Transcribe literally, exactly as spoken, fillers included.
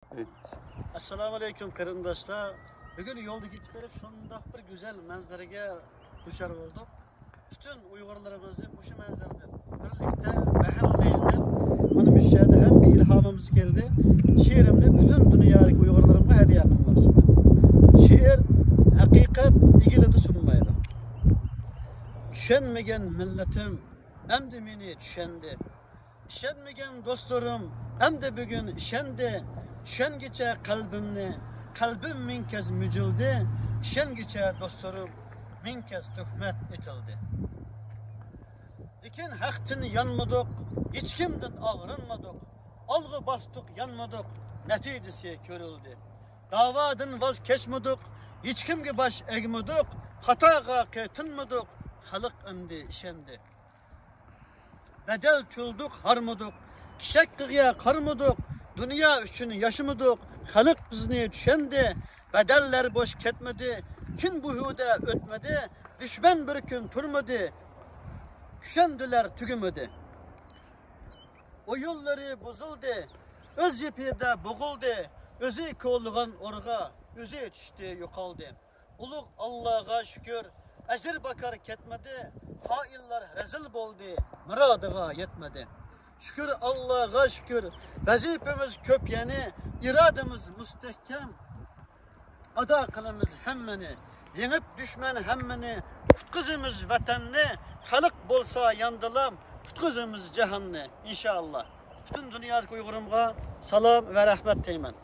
ئەسسالامۇ ئەلەيكۇم قېرىنداشلار. بۈگۈن يولدا كېتىپ بېرىپ شۇنداق بىر گۈزەل مەنزىرىگە دۇچار بولدۇق. پۈتۈن ئۇيغۇرلىرىمىزنى مۇشۇ مەنزىرىدىن بىرلىكتە بەھرىلىنەيلى دەپ، مانا مۇشۇ يەردە ھەم بىر ئىلھامىمىز كەلدى. شېئىرىمنى پۈتۈن دۇنيادىكى ئۇيغۇرلىرىمغا ھەدىيە قىلماقچىمەن. شېئىر ھەقىقەت ئېگىلىدۇ، سۇنمايدۇ. چۈشەنمىگەن مىللىتىم ئەمدى مېنى چۈشەندى. ئىشەنمىگەن دوستلىرىم ئەمدى بۈگۈن ئىشەندى. چۈشەنگىچە قەلبىمنى، قەلبىم مىڭ كەز مۈجۈلدى. ئىشەنگىچە دوستلىرىم مىڭ كەز تۆھمەت ئېتىلدى. لېكىن ھەقتىن يانمىدۇق، ھېچكىمدىن ئاغرىنمىدۇق. ئالغا باستۇق، يانمىدۇق، نەتىجىسى كۆرۈلدى. داۋادىن ۋاز كەچمىدۇق، ھېچكىمگە باش ئەگمىدۇق، خاتاغا قېتىلمىدۇق. خەلق ئەمدى ئىشەندى. بەدەل تۆلىدۇق، ھارمىدۇق، كىشەككىگە قارىمىدۇق، دۇنيا ئۈچۈن ياشىمىدۇق. خەلق بىزنى چۈشەندى. بەدەللەر بوش كەتمىدى، كۈن بىھۇدە ئۆتمىدى، دۈشمەن بىر كۈن تۇرمىدى، كۈشەندىلەر تۈگىمىدى. ئويۇنلىرى بۇزۇلدى، ئۆز يىپىدا بوغۇلدى، ئۆزى كولىغان ئورغا، ئۆزى چۈشتى، يوقالدى. ئۇلۇغ ئاللاغا شۈكۈر، ئەجىر بىكار كەتمىدى، خائىنلار رەزىل بولدى، مۇرادىغا يەتمىدى. شۈكۈر ئاللاغا شۈكۈر، ۋەزىپىمىز كۆپ يەنە، ئىرادىمىز مۇستەھكەم، ئادا قىلىمىز ھەممىنى، يېڭىپ دۈشمەن ھەممىنى، قۇتقۇزىمىز ۋەتەننى، خەلق بولسا ياندىلا، قۇتقۇزىمىز جاھاننى، ئىنشائاللا. پۈتۈن دۇنيادىكى ئۇيغۇرۇمغا سالام ۋە رەھمەت دەيمەن.